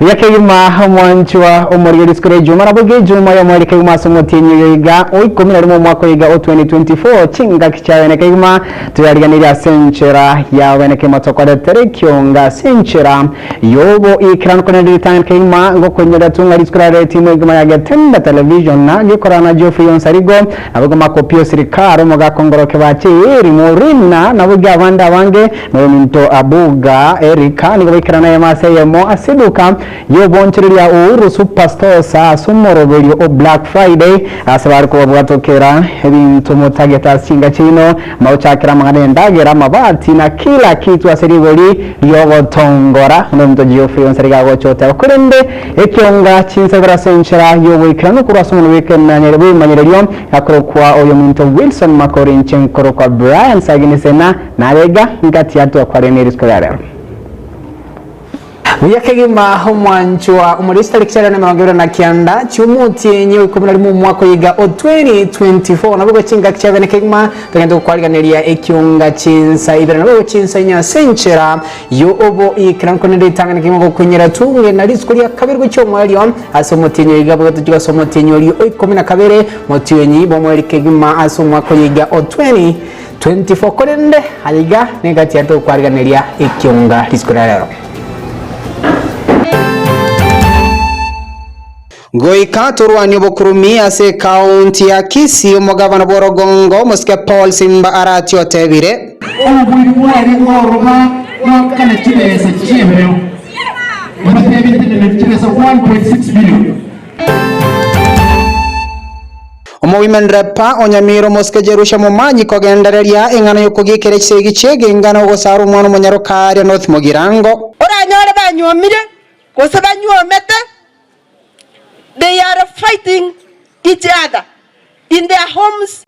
Buya kegima omwanchwa omorige rituko ria Ijuma nabo iga Ijuma y'omweri kegima ase omotienyi oyo iga o ikomi na rimo omwaka oyo iga o 2024 chingaki chia bene kegima toyariganirie ase enchera ya bene kegima tokoretere ekionga ase enchera y'oboikeranu korende ritang'ani kegima ngokoinyoria tu ng'a rituko ria rero etimu egima ya Getembe Television na gekorana na Geoffrey Onsarigo nabo igo Makopio Sirikari omogaka ongoroke bache Eri Morina nabo iga abande abange Noyominto Abuga Erika nigo baikerana eyemo ase eyemo ase eduka y'obonchoreria Uhuru Superstores ase omoroberio o Black Friday ase bare kobabwatokera ebinto motagete ase chinka chiaino, magochakera amang'ana y'endagera, amabati na kila kitu ase rigori ri'ogotongora. Noyominto Geoffrey Onsariga agocha oteba korende ekionga chinsabera ase enchera y'ogoikeranu korwa ase omonwa bw'ekemanyererio akorokwa oyominto Wilson Makori inche nkorokwa Brian Sagini Sena. Narega ngati atwakwarire nerituko ria rero. Buya kegima omwanchwa omori chitariki chiarero 29 chi'omotienyi o 11 omwaka oyiga o 2024 nabo igo chingaki chia bene kegima togende gokwariganeria ekionga chinsa ibere nabo igo chinsa inye ase enchera y'oboikeranu korende ritang'ani kegima gokunyera tunge na rituko ria kabere gochia omoerio ase omotienyi oyiga bogotochia gose omotienyi oria o 12 motienyi bw'omoerio kegima ase omwaka oyiga o 20 24 Korende aiga negati ya tokwariganeria ekionga rituko ria rero. Goika torwanie obokurumi ase ekaunti ya Kisii, omogabana bw'orogongo omosike Paul Simba Arati otebire. Obobuiri bware bw'oroba goakana chibesa chi'emeremo, mbatebirie teneneri chibesa 1.6 billion. Omowomen Repa o Nyamira omosike Jerusha Momanyi kogendereria eng'ana y'okogiikera chisegi chi'egenga na ogosara omwana omonyaroka aaria North Mugirango. Oranyore banyuomire gose banyuomete, they are fighting each other in their homes.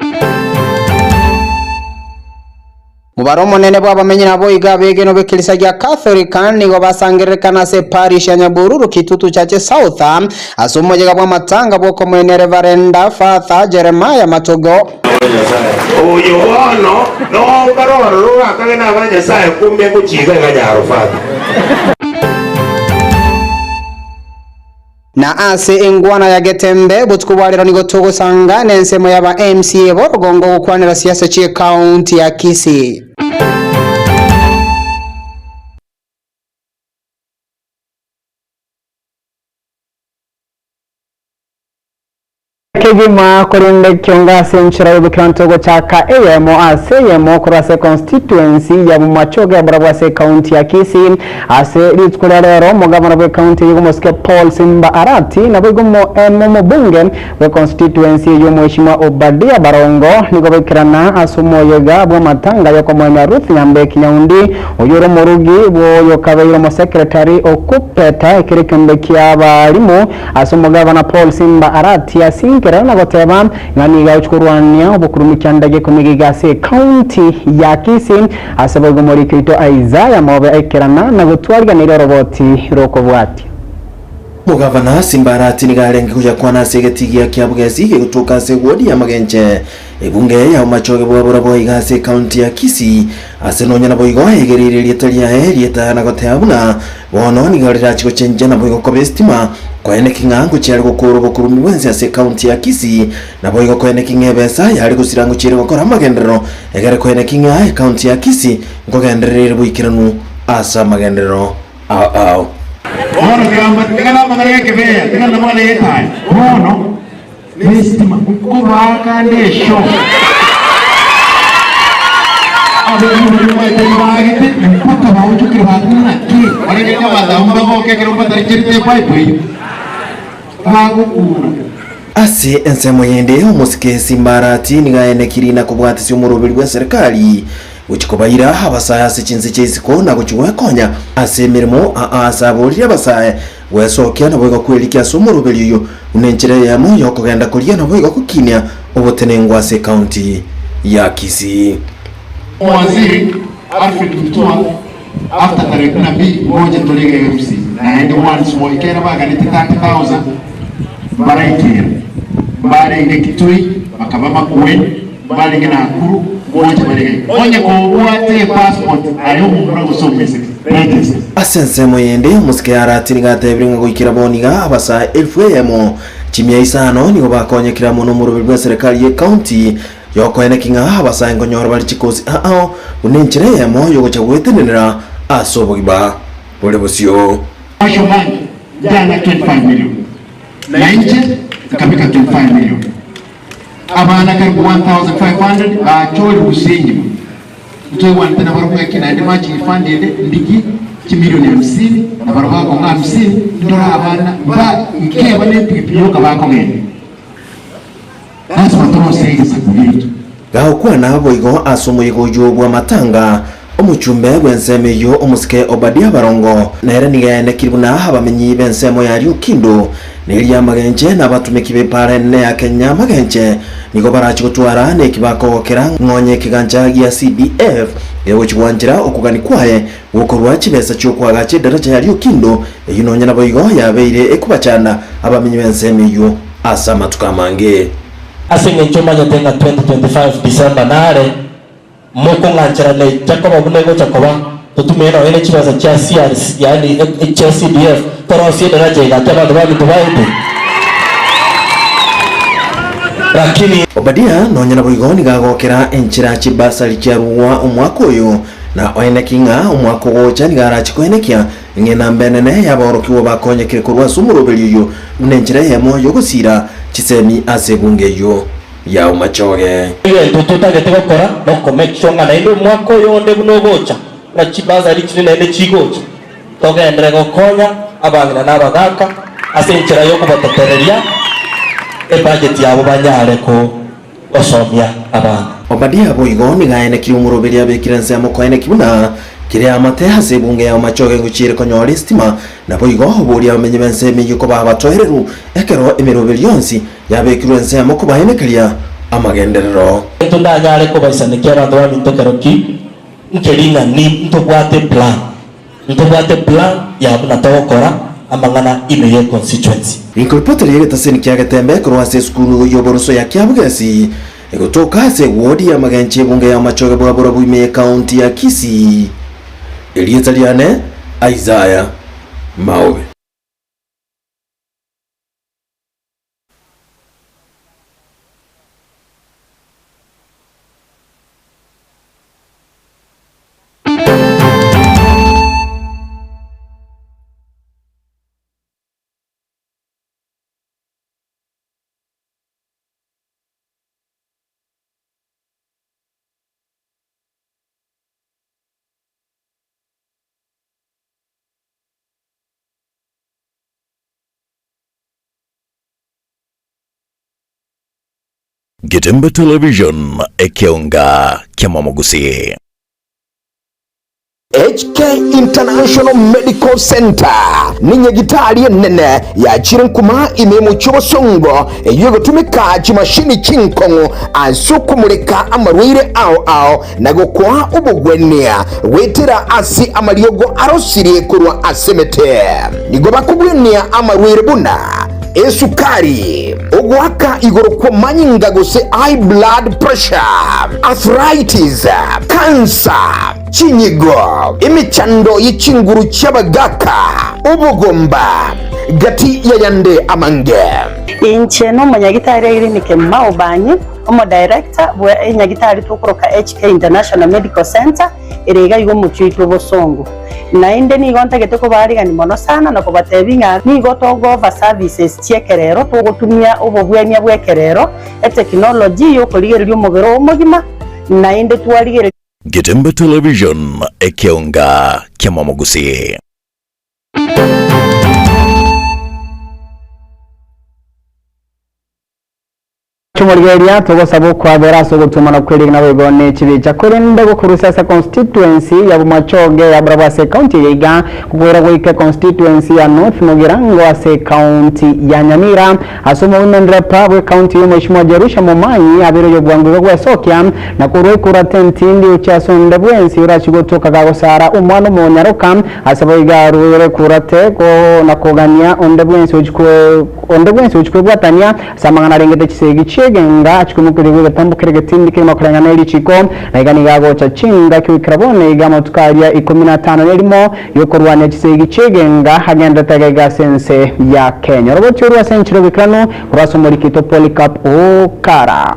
Mobaro omonene bw'abamenyi naboigo abegenwa b'ekerisa gia Katholika nigo basangererekana ase eparish ya Nyabururu Kitutu Church South ase omoyega bw'amatanga bw'okomoenia Reverenda Father Jeremiah Matogo. Oyo bono nokore ororo orakage naba Nyasae kumbe ngochiika iga Nyarofati. Na ase engwana ya Getembe, botuko bwa rero nigo togosanga nensemo y'aba MCA b'orogongo gokwanera siasa chi'ecounty ya Kisii. Kegima korende ekionga ase enchera y'obokeranto gochaka eyemo ase eyemo korwa ase constituency ya Bomachoge barabwo ase ecounty ya Kisii. Ase rituko ria rero omogabana bw'ecounty eyio omosike Paul Simba Arati naboigo omobunge bwe constituency eyio omweshimiwa Obadia Barongo nigo baikerana ase omoyega bw'amatanga yokomoenia Ruth Nyambeki Nyaundi oyio ore omorugi bw'oyokabeire omosecretary o Kupeta ekero ekeombe kia abalimu Ase omogabana Paul Simba Arati asinkerera na goteba ng'a nigo agochia korwania obokurumi kianda gekomi iga ase ecounty ya Kisii ase boigo omoriki oito Isaiah Mobe aikerana na gotwariganeria oroboti rokobwatia. Omogabana Simba Arati nigo arenge koyakwana ase egetigia kia Bugesi gegotoka ase ewodi ya Magenche, ebunge ya Omachoge bwa Borabwo iga ase ecounty ya Kisii. Ase nonya naboigo aigereire erieta riaye rieta na goteba buna Bono nigo rirache gochenchia naboigo koba esitima, koeneki ng'a ngochia are gokoora obokurumi bwensi ase ekaunti ya Kisii, naboigo koeneki ng'a ebesa yare gosira ngochia ere gokora amagenderero, egere koeneki ng'a ekaunti ya Kisii nkogenderera ere boikeranu ase amagenderero ao ao. Bono kiamba tiga namang'ana g'ekebeya, tiga namang'ana y'etaya. Bono Nesitima nkobaaka nde esho. Abaibori baria omanyete nibaagete mpaka baonchokire bakure naki barengereria abanto abwo mbagoke ekero mbataricherete epipe eyio bagokura. Ase ensemo yende, omosike Simbarati nigo aenekiri na kobwatisia omoroberi bw'eserikari gochia kobaira abasae ase chinse chia isiko na gochia gwekonya ase emeremo aa ase aboririe abasae Gwesokia naboigo kwerikia ase omoroberi oyo buna enchera eyemo yokogenda koria naboigo gokinia obotenengu ase ekaunti ya Kisii. Omowaziri Alfred Mutua after tarehe kumi na mbili ngocha tore iga Gusii naende once more ekiagera baganete 30,000 mbaraikera mbarenge Kitui bakaba Makueni mbarenge Nakuru ngocha bare iga. Onye kobwate epassport aye omomura gose omoiseke. Register. Ase ensemo yende, omosike Arati nigo atebire ng'a goikera bono iga abasae elfu eyemo chimia isano nigo bakonyekire amo nomoroberi bw'eserekari y'ecounty yokoeneki ng'a abasae nkonyora bare chikosi ao buna enchera eyemo yogocha gwetenenera ase obogima bore bosio. Commercial Bank jana 25 million na inche nkabeka 25 million abana karibu 1500 bachorire gusii engima Ntoigwanete nabarabwo ng'aki naende matching fund ende ndigie chimilioni hamsini nabarabwo bakong'a hamsini ndore abana ba nkeba ne epigipigi yoka bakogenda. Lasima torosie egesaku giaito. Gagokwana boigo ase omoyega oyio bw'amatanga, omochumbe bw'ensemo eyio omosike Obadia Barongo, nere nigo aenekire buna abamenyi b'ensemo ya Riokindo, na eria amagenche na abatumeki b'epaara enene ya Kenya amagenche nigo barache gotwara neki bakogokera ng'onye ekegancha gia CDF gegochi gwanchera okogani kwaye gwokorua chibesa chi'okoagacha edaracha ya Riokindo eyio nonya naboigo yabeire ekobachanda abamenyi b'ensemo eyio ase amatuko amange. Ase engencho omanyete ng'a 2025 December nare, mokong'ancherana Jakobo buna egocha koba, totumie nonya ne chibesa chia CRC yaani chia CDF torosie edaraja egati abanto baminto baete. Lakini. Obadia nonya naboigo nigo agokera enchera chibasari chiarugwa omwaka oyo, na oeneki ng'a omwaka ogocha nigo arache koenekia ng'a enamba enene y'abaorokigwa bakonyekire korwa ase omoroberi oyio buna enchera eyemo y'ogosiira chisemi ase ebunge eyio ya Omachoge. Egento totagete gokora noko make sure ng'a naende omwaka oyo onde buna ogocha, buna chibasari chiria naende chigocha, togenderere gokonya abang'ina na abagaka ase enchera y'okobatotereria ebudget yabo banyare gosomia abana. Obadia boigo nigo aenekirie omoroberi abekire ensemo koeneki buna kere amate ase ebunge ya Omachoge ngochiere konyora esitima, naboigo oboria abamenyi b'ensemo eyio koba abatoereru ekero emeroberi yonsi Yabekirwe ensemo kobaenekeria amagenderero. Egento ndanyare kobaisanekia abanto baminto ekero ki nkeri ng'a ni ntobwate eplan, ntobwate eplan ya buna togokora amang'ana ime ye constituency. Ninkoripoteri egetaseni kia Getembe korwa ase esukuru y'oboroso ya Kiabugesi, egotoka ase ewodi y'amagencho ebunge y'amachoge bwa Borabu ime y'ekaunti ya Kisii. Erieta riane Isaiah Maobe. Getembe Television, ekeonga ki'amamogusii. HK International Medical Centre ninyagitari enene yachire nkuma ime y'omochie obosongo eyio egotumeka chimashini chinkong'u ase okomoreka amarwaire ao ao na gokoa obogwenia goetera ase amariogo arosirie korwa ase emete. Nigo bakobwenia amarwaire buna esukari, ogoaka igoro kw'amanyinga gose high blood pressure, arthritis, cancer, chinyigo, emechando ye chinguru chi'abagaaka, obogomba, gati y'ayande amange. Inche nomonyagitari Irene Kemuma Obanyi, Omodirector bwe enyagitari tokoroka HK International Medical Centre ere iga iga omochie oito obosongo. Naende nigo ntagete kobaarigani mono sana na kobatebia ng'a nigo togo-offer services chi'ekerero, togotumia obobwania bw'ekerero, etechnology y'okorigereria omobere oo omogima, naende twarigereria. Getembe Television, ekeonga ki'amamogusii. Chimorigereria togosaba okwabera ase ogotumana kw'erigena boigo ne chibicha korende gokorusia ase constituency ya Bomachoge ya Barabwo ase ecounty eye iga gokoira goika econstituency ya North Mugirango ase ecounty ya Nyamira ase omowomen rep bwe county eye Mheshimiwa Jerusha Momanyi abeire oyobwango iga gwesokia na korwa ekura tentindi gochia ase onde bwensi orachie gotoka gagosara omwana omonyaroka ase boigo arwere ekura te na kogania onde bwensi ochie onde bwensi ochie kwebwatania Ase amang'ana arengete chisegi chie. chiegenga achikomokeria egetambo kere getindi kegima koreng'ana ne richiko, na iga nigo agocha chingaki goikera bono iga amatuko aria ikomi na atano na erimo y'okorwania chisegi chi'egenga agenderete iga iga ase ense ya Kenya. Oroboti orwo ase enchera y'oboikeranu korwa ase omoriki oito Polycarp Okara.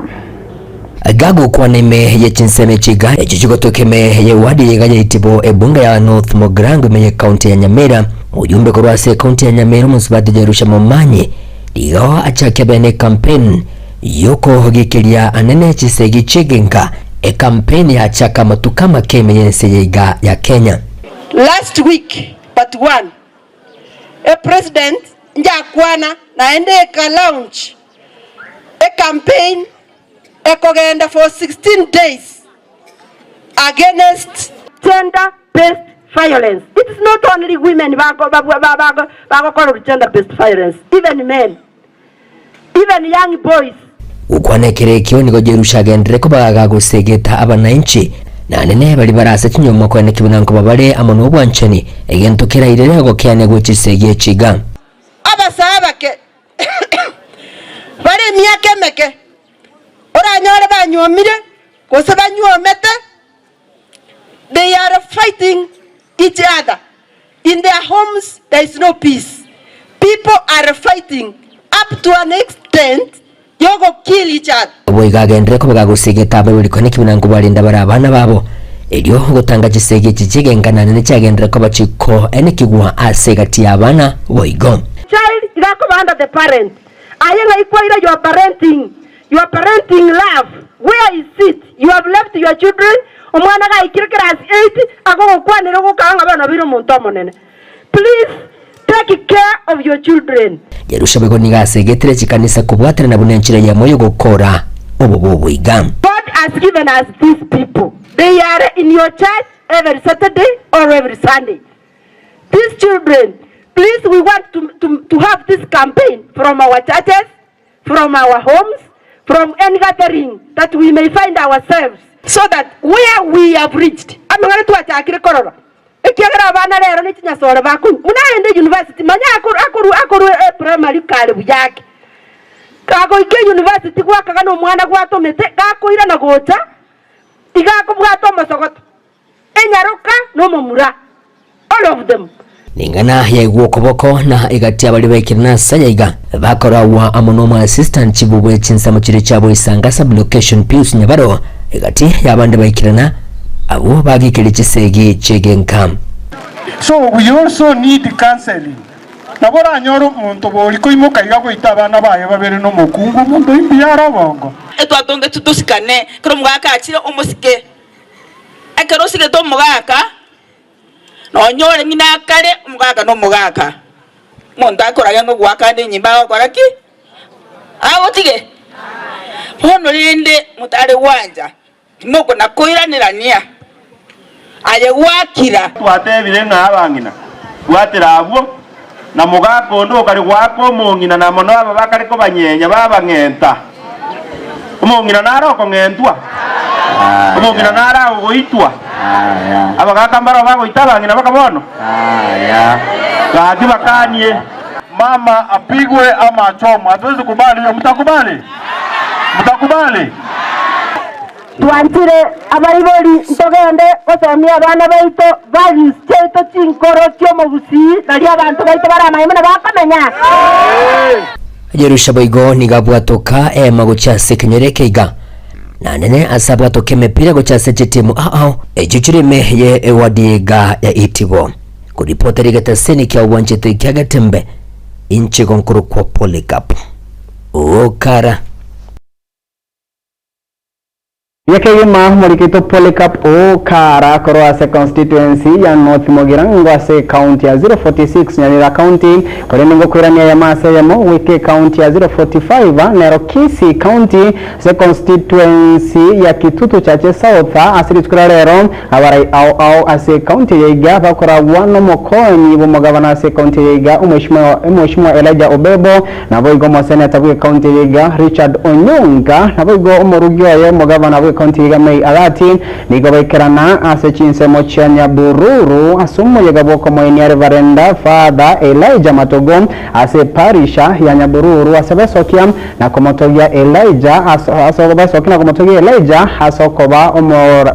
Gagokwana ime ye chinsemo echi iga, echio chigotoka ime ye ward iga ya Itibo, ebunge ya North Mugirango ime ye county ya Nyamira. Mojumbe korwa ase ecounty ya Nyamira omosubati Jerusha Momanyi nigo achakia bene ecampaign yokogikiria anene chisegi chi'egenka, ecampaign yachaka amatuko amake ime y'ense eye iga ya Kenya. Last week but one, e president njakwana naende eka launch e campaign ekogenda for 16 days against gender based violence. It is not only women bagokorerwa gender based violence, even men, even young boys. Gokwana ekero ekio nigo Jerusha agenderere kobaga gosegeta abanainchi, na anene baria bare ase chinyomba koeneki buna nkoba bare amo nobwanchani, egento kerairere ogokeania gwe chisegi echi iga. Abasae abake bare emiaka emeke oranyore banyuomire gose banyuomete, they are fighting each other in their homes there is no peace, people are fighting up to an extent yogo kill each other. Boigo agenderere koba gagosegeta abaibori kone ki buna nkobarenda bare abana babo, erio gotanga chisegi echi chi'egenkana nene chiagenderere koba chikoenekigwa ase egati y'abana boigo. Child iga akoba under the parent, aye ng'ai kwaira your parenting, your parenting love, where is it? You have left your children, omwana gaikire class eight agogokwanera ogokaga ng'a bono obeire omonto omonene. Please take care of your children. Jerusha boigo nigo asegetire chikanisa kobwaterana buna enchera eyemo y'ogokora obobe obo iga. God has given us these people, they are in your church every Saturday or every Sunday. These children, please we want to, to, to have this campaign from our churches, from our homes, from any gathering that we may find ourselves so that where we have reached, amang'ana twachakire korora, ekiagera abana rero ne chinyasore bakonywa, buna aende university manya akoru akoru akoru eprimary kare buya ake, kagoika university gwakaga na omwana gwatomete, gakoirana gocha, iga akobwata omosogoto. Enyaroka na omomura, all of them. Ning'ana yaigwa okoboko na egati abaria baikire nase ayaiga bakoragwa amo nomo assistant chief bwe chinsemo chiria chia Boisanga sub-location Pius Nyabaro egati yabande baikirana abwo bagikeria chisegi chiegenka. So we also need counseling. Nabo oranyore omonto bori koimoka iga goita abana baye babere nomokungu, omonto oyio mbuya are obongo. Etwatongetwe tosikane, ekero omogaka achire omosike. Ekero osigete omogaka, nonya ore ng'ina akare, omogaka nomogaka. Omonto akorage ng'a ogoaka ande enyimba agokora ki? Agotige? Bono rende motare gwancha, timokona koiranerania, aye gwakira. Twatebire ng'a abang'ina, bwatera abwo, na mogaka onde okare goaka omong'ina, na mono aba bakare kobanyenya babang'enta. Omong'ina nare okong'entwa? Omong'ina nare agogoitwa? Abagaaka mbarabwo bagoita abang'ina baka bono? Gaki bakanie. Mama apigwe ama achomwe, hatuwezi kubali hiyo. Mtakubali? Mtakubali? Twanchire abaibori ntogende gosomia abana baito values chiaito chinkoro chi'omogusii nario abanto baito baramanye buna bakomenya. Jerusha boigo nigo abwatoka eema gochia ase ekenyoro eke iga, na anene ase abwatoka emepira gochia ase chitimu ao ao echio chire ime ye ewadi iga ya Itibo. Koripotera egetaseni kia obwanchete kia Getembe, inche igo nkorokwa Polycarp Okara. Gekegima omorikito Polycarp Okara korwa ase constituency ya North Mugirango ase ecounty ya 046 Nyamira County korende ngokoirania eyemo ase eyemo goika ecounty ya 045 nero Kisii County ase constituency ya Kitutu Chache South ase rituko ria rero abarai ao ao ase ecounty eye iga bakoragwa nomokonyi bw'omogabana ase ecounty eye iga Omweshimiwa Elijah Obebo Naboigo omoseneta bw'ecounty eye iga Richard Onyonka, naboigo omorugi oye omogavana bwe. bw'ekaunti ya May Arati nigo baikerana ase chinsemo chia Nyabururu ase omoyega bw'okomoinia Reverenda Father Elijah Matogo ase eparisha ya Nyabururu ase besokia na komotogia Elijah ase besokia na komotogia Elijah ase okoba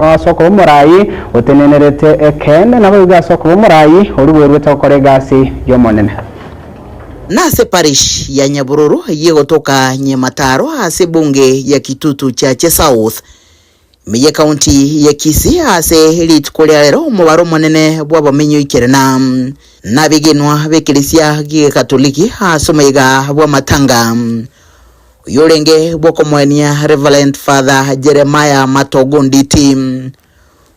ase okoba omorai otenenerete ekeene naboigo ase okoba omorai oria bweruete gokora egasi y'Omonene. Nase parish ya Nyabururu eyio egotoka Nyamataro ase ebunge ya Kitutu Chache South, ime ye county ya Kisii ase rituko ria rero omobaro omonene bw'abamenyi oikerena nabegenwa b'ekeresia gi'Ekatoliki ase omoyega bw'amatanga oyorenge bw'okomoenia Reverend Father Jeremiah Matogo Nditi.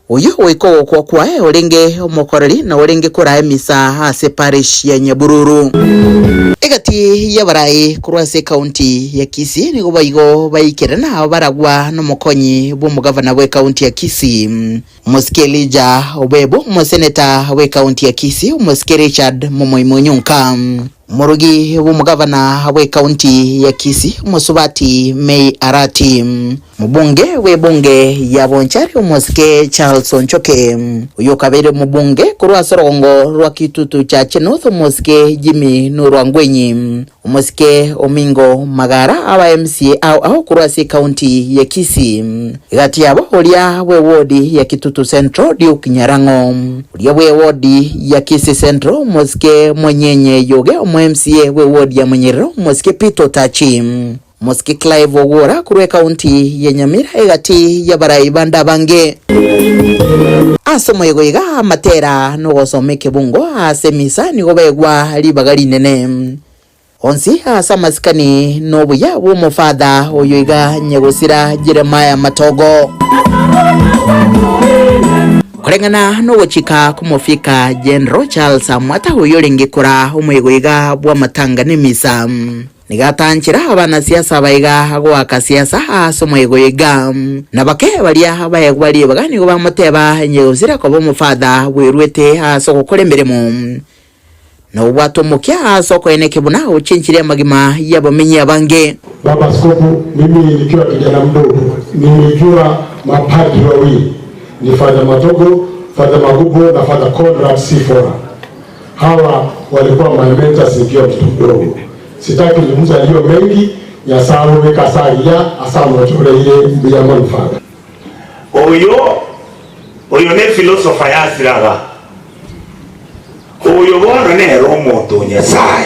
Oyio goika ogokwa kwaye orenge omokoreri na orenge koraa emisa ase parish ya Nyabururu. Egati y'abarai korwa ase ekaunti ya Kisii nigo boigo baikerana baragwa nomokonyi bw'omogavana bw'ekaunti ya Kisii Omosike Elijah Obebo, omoseneta bw'ekaunti ya Kisii Omosike Richard Momoima Onyonka. Omorogi bw'omogavana bw'ekaunti ya Kisii Omosubati May Arati. Mobunge bw'ebunge ya Bonchari Omosike Charles Onchoke, oyio okabeire omobunge korwa ase orogongo rwa Kitutu Chache North Omosike Jimmy Nurwangwenyi, Omosike Omingo Magara aba MCA ao ao korwa ase ekaunti ya Kisii. Egati yabo oria bw'ewodi ya Kitutu Central Duke Nyarang'o, oria bw'ewodi ya Kisii Central Omosike Monyenye Yoge, omo MCA bw'ewodi ya Monyerero Omosike Peter Otachi. Omosike Clive Ogwora korwa ekaunti ya Nyamira egati y'abarai bande abange. Ase omoyega oiga amatera na ogosoma ekebungo ase emisa nigo baegwa ribaga rinene. Onsi ase amasikani na obuya bw'omofatha oyo iga nyagosira Jeremiah Matogo. Koreng'ana nogochika kw'omofika General Charles Amwata oyo orenge koraa omoyega oiga bw'amatanga n'emisa. Nigo atanchera abanasiasa abaiga goaka siasa ase omoyega oyo iga. Na bake baria baegwa ribaga nigo bamoteba inye gosira koba omofatha bweruete ase ogokora emeremo, na obwate omokia ase okoeneke buna ochenchirie amagima y'abamenyi abange. Baba Askofu, mimi nikiwa kijana mdogo nilijua mapadri wawili ni Father Matogo, Father Magubo na Father Conrad Sifora. Hawa walikuwa my mentors nikiwa mtoto mdogo. Sitaki kuzungumza yaliyo mengi, Nyasaye weka asaria asamochoreire mbuya mono Father. Oyo oyo ne philosopher yasiraga, oyo bono nere omonto o Nyasae.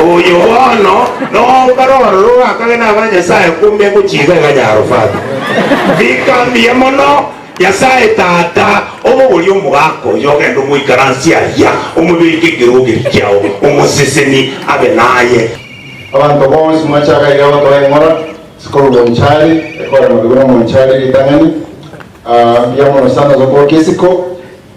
Oyo bono nomba rororo orakage naba Nyasae kumbe ngochiga iga nyarofata. Bika mbuya mono. Nyasae Tata, obogorie omogaka oyo ogende omoikaransie aria, omobeke ekerogo keria kiao, omoseseni abe naye. Abanto bonsi mwachaga iga gotoa eng'ora, sikoro Bonchari, ekorema bigoro Monchari ritang'ani, mbuya mono sana ase okoorokia isiko,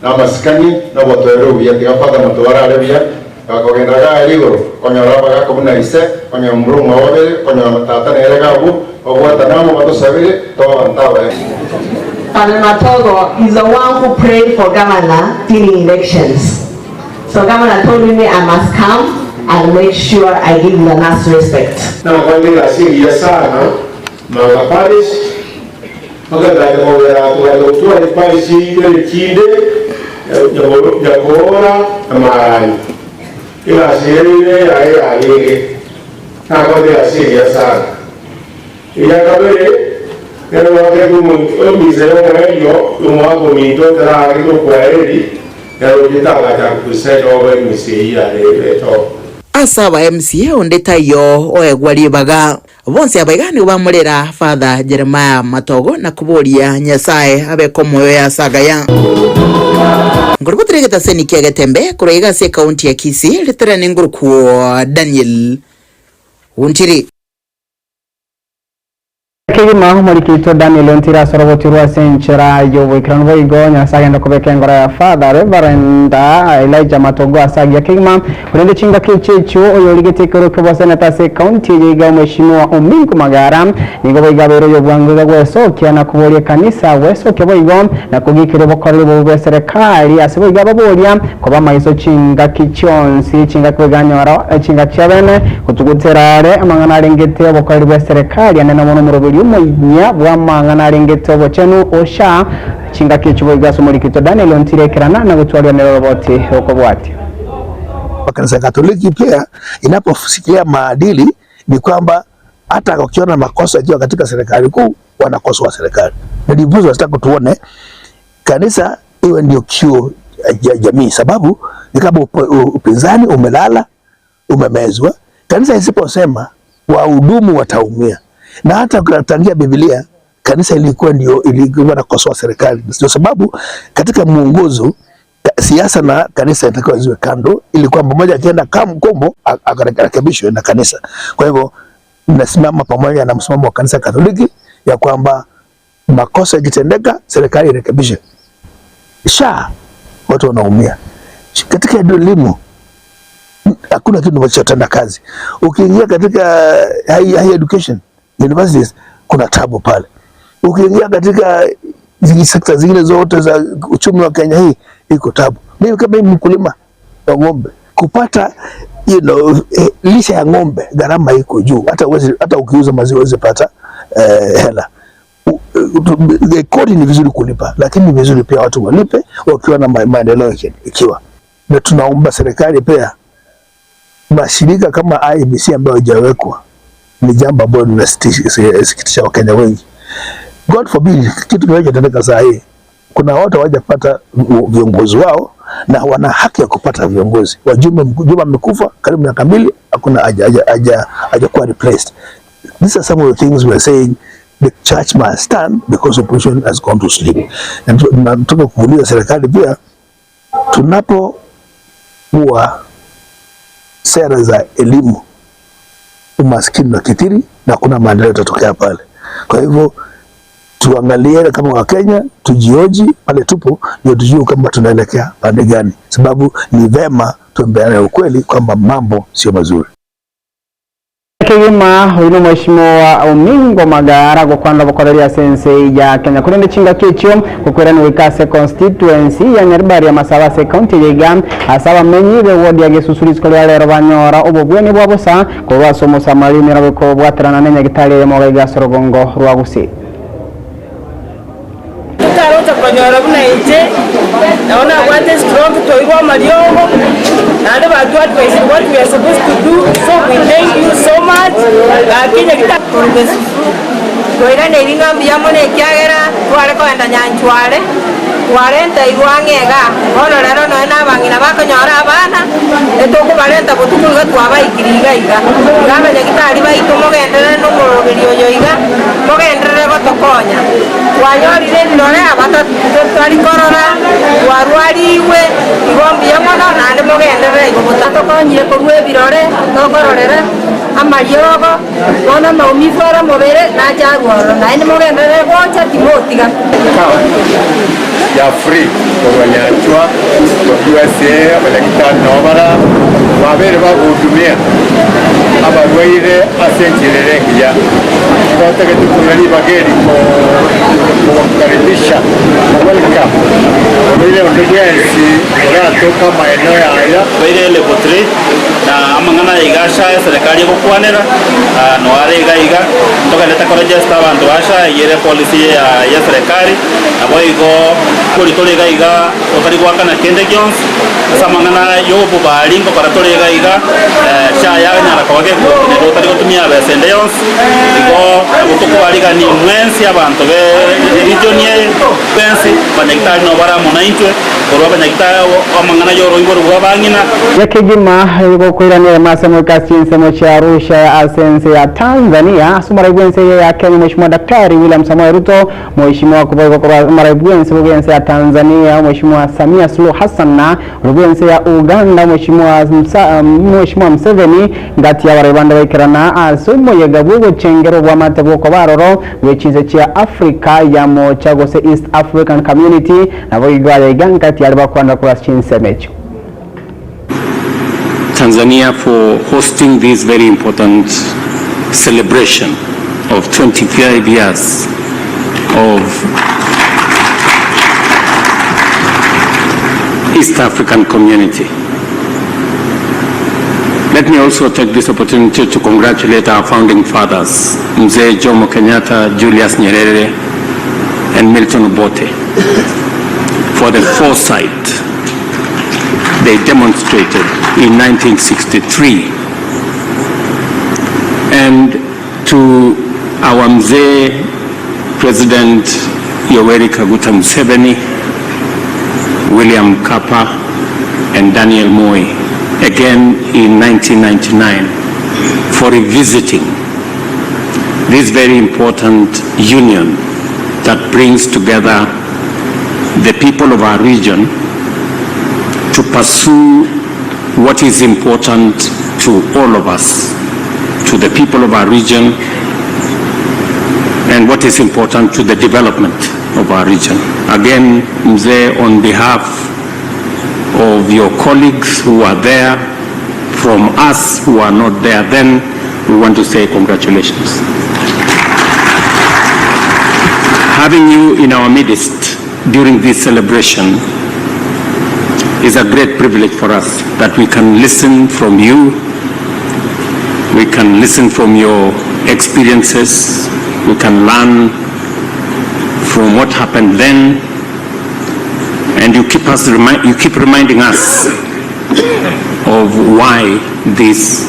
na amasikani, na obotoereru obuya. Tiga Father Motware are buya, gakogenda iga aria igoro, konyora abagaka buna ise, konyora momura omwabo babere, konyora tata nere iga abwo, babwatane amo batosabere, tobe abanto abaya. Father Matogo is the one who prayed for governor during elections. So governor told me I must come and make sure I give the last respect. Nabakwete egasi engiya sana Manga Parish, Togenda kogera togenda gotwara chiparish ibere chinde Nyakoora na Maranyi. Egasi ere ere yaye yarenge, nakorete egasi engiya sana. Eria kabere, nere gwakerete emisa y'omoerio y'omwaka ominto ekero aagete okwaeri, nere ochete agacha preside over emisa eyio yarenge etogo. Ase aba MCA onde taiyo oegwa ribaga. Bonsi abaiga nigo bamorera Father Jeremiah Matogo na koboria Nyasae abeke omoyo oye ase agaya. Nkorobotire egetaseni kia Getembe korwa iga ase ekaunti ya Kisii ritarane ngorokwo Daniel Ontiri. Kegima omorikito Daniel Ontiri ase orogotirwe ase enchera y'oboikeranu boigo Nyasae agende kobeka engoro ya Father Reverend Elijah Matogo ase agiya kegima korende chingaki echi echio oyorigetie ekerogo ki'oboseneta ase ecounty eye iga Omweshimiwa Omingo Magara nigo boigo abeire oyobwango iga gwesokia na koboria ekanisa gwesokia boigo na kogikeria obokoreri obobe bw'eserekari ase boigo ababoria koba maiso chingaki chionsi chingaki boigo anyora chingaki chiabene Gotugutera are amang'ana arengete obokoreri bwe serikali ane nabo nomoroberi omoyia bw'amang'ana arengete obochenu osha chingaki echio boigo ase omorikito Daniel ontire ekerana na gotwarwa nere oroboti rokobwatia. Kanisa Katoliki pia inaposikia maadili ni kwamba hata wakiona makosa yakiwa katika serikali kuu wanakosoa serikali, na ndiposa wanataka tuone kanisa iwe ndio kioo ya jamii, sababu ni kama upinzani umelala umemezwa. Kanisa isiposema wahudumu wataumia, na hata ukitangia Biblia kanisa ilikuwa ndio ilikuwa nakosoa serikali. Ndio sababu katika muongozo siasa na kanisa inatakiwa ziwe kando, ili kwamba mmoja akienda kombo akarekebishwe na kanisa. Kwa hivyo nasimama pamoja na msimamo wa kanisa Katoliki ya kwamba makosa yakitendeka serikali irekebishe. Sha watu wanaumia katika elimu hakuna kitu kinachotenda kazi. Ukiingia katika high education universities kuna tabu pale. Ukiingia katika sekta zingine zote za uchumi wa Kenya hii iko tabu. Mimi kama mimi mkulima wa ng'ombe kupata you know, lisha ya ng'ombe gharama iko juu, hata uwezi, hata ukiuza maziwa uweze pata hela. Kodi ni vizuri kulipa, lakini ni vizuri pia watu walipe wakiwa na maendeleo ikiwa na tunaomba serikali pia mashirika kama IEBC ambayo haijawekwa ni jambo ambalo linasikitisha Wakenya wengi. God forbid kitu kinachotendeka saa hii, kuna watu hawajapata viongozi wao na wana haki ya kupata viongozi. Wajumbe Juma amekufa karibu miaka mbili, hakuna hajakuwa replaced. These are some of the things we are saying the church must stand because opposition has gone to sleep. Na tunataka kuuliza serikali pia, tunapokuwa sera za elimu, umaskini na kithiri na kuna maendeleo yatatokea pale. Kwa hivyo tuangalie kama Wakenya, tujioji pale tupo, ndio tujue kama tunaelekea pande gani, sababu ni vema tuambiane ukweli kwamba mambo sio mazuri. Kegima uyu ni mheshimiwa Omingo Magara gukwana bukoreri ase ense ya Kenya kurende chingaki echio gukwirani goika ase constituency ya Nyaribari ya Masaba ase county ya Iga ase abamenyi be ward ya Gesusu rituko ria rero banyora obobweni bwa bosa korwa ase omosamari omera gokobwaterana na enyagitari eyemo iga ase orogongo rwa Gusii. Totarocha konyora buna inche, nabo nabwate estroke twairwe amariogo, naende batwa advise what we are supposed to do, so we thank you so much, gaki nyagitari. Korwa esusu, twairaneirie ng'a mbuya mono ekiagera tware kogenda nyanchware, twarentairwe ang'e igaa. Bono rero nonya na abang'ina bakonyora abana, etokobarenta botuko iga twabaikirie iga iga. Iga abanyagitari baito mogenderere na omoroberio oyo iga, mogenderere gotokonya. Twanyorire ebirore aba totari korora, twarwarigwe, igo mbuya mono naende mogenderere igo botatokonyire korwa ebirore tokororera amariogo, bono amaumivu aro omobere nache arwe ororo naende mogenderere gocha timotiga. Ya free korwa Nyanchwa USA abanyagitari nabo bara babere bagohudumia abarwaire ase enchera ere engiya. Twatagete koira ribaga eri kobakaribisha welcome orwaire onde bwensi oratoke amaeneo yaya. Toire level 3 na amang'ana aya iga asha eserekari egokwanera noare iga iga ntogenderete koregister abanto ba SHA eyio ere policy ya ya eserekari nabo igo kori tore iga iga totari goakana kende gionsi ase amang'ana ya obobari nkokora tore iga iga SHA yanyara koba gegotenena otari gotumia besa ende yonsi igo nabo tokobarigani mwensi abanto be region eye bwensi abanyagitari nabo bare amo naintwe. Korwa abanyagitari amang'ana y'oroiboro bw'abang'ina. Gekegima gokoirania ime ase moika ase chinsemo chia Arusha ase ense ya Tanzania ase omorai bw'ense eye ya Kenya Mheshimiwa Daktari William Samoei Ruto, Mheshimiwa koboigo korwa omorai bw'ense bw'ense ya Tanzania Mheshimiwa Samia Suluhu Hassan na oria bw'ense ya Uganda Mheshimiwa Mheshimiwa Museveni ngati y'abarai bande baikerana ase omoyega bw'ogochengera obwamate bw'okoba aroro bwe chinse chia Africa ya Mocha gose East African Community. Naboigo aya iga ngati are bakwanera korwa ase chinsemo echio. Tanzania for hosting this very important celebration of 25 years of East African Community. Let me also take this opportunity to congratulate our founding fathers, Mzee Jomo Kenyatta, Julius Nyerere, and Milton Obote, for the foresight they demonstrated in 1963. And to our Mzee President Yoweri Kaguta Museveni, William Mkapa, and Daniel Moi, again in 1999, for revisiting this very important union that brings together the people of our region to pursue what is important to all of us, to the people of our region, and what is important to the development of our region. Again, Mzee, on behalf of your colleagues who are there, from us who are not there then, we want to say congratulations. Having you in our midst during this celebration is a great privilege for us that we can listen from you, we can listen from your experiences, we can learn from what happened then, and you keep us remi- you keep reminding us of why this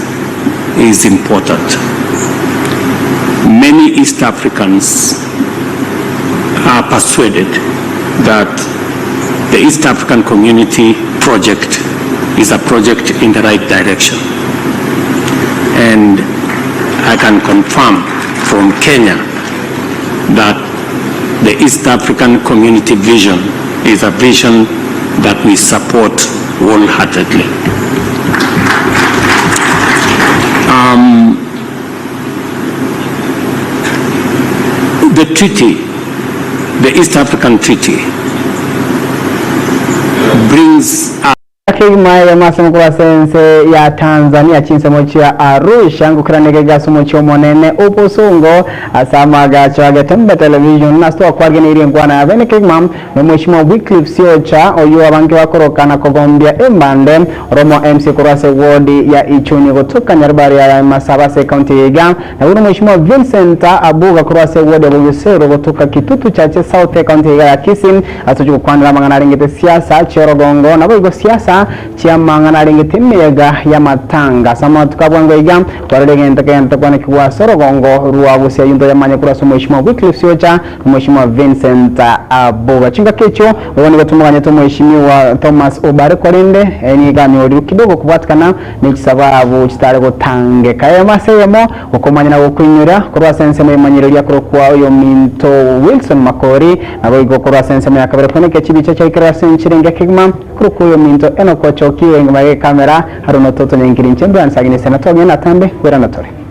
is important. Many East Africans are persuaded that the East African Community project is a project in the right direction. And I can confirm from Kenya that the East African Community vision is a vision that we support wholeheartedly. Um, the treaty, the East African Treaty, brings Kegima y'amasemo korwa ase ense ya Tanzania chinsemo chia Arusha ngokeraneke ase omochie omonene obosongo ase amagacho a Getembe Television nase twakwargeneirie enkwana ya bene kegima na omweshimiwa Wycliffe Siocha oyio abange bakoroka na kogombia embande oromo MC korwa ase ward ya Ichuni gotoka Nyaribari ya Masaba ase ekaunti eye iga na bono omweshimiwa Vincent Abuga korwa ase ward ya Bogesero gotoka Kitutu Chache South ekaunti eye iga ya Kisii Ase ochia gokwanera amang'ana arengete siasa chi'orogongo, naboigo siasa chi'amang'ana arengete emeyega y'amatanga. Ase amatuko a bwango iga, kwarora egento kegento kwanekigwa ase orogongo rwa gose ayio ntoyamanye korwa ase Omweshimiwa Wycliffe Siocha na Omweshimiwa Vincent Abuga. Chingaki echio boigo nigo tomoganyete Omweshimiwa Thomas Obare korende nigo anyorirwe kidogo kobwatikana nechisababu chitare gotangeka. Eyemo ase eyemo, okomanya na gokoinyora korwa ase ensemo y'emanyereria korokwa oyominto Wilson Makori, naboigo korwa ase ensemo ya kabere kweneka chibicha chiaikerwe ase enchera engiya kegima korokwa oyominto Enock Ochoki, ore nyuma y'ekamera, Haroun Ototo Nyankiri inche Brian Sagini Sena twagenda atambe, bwerana tore.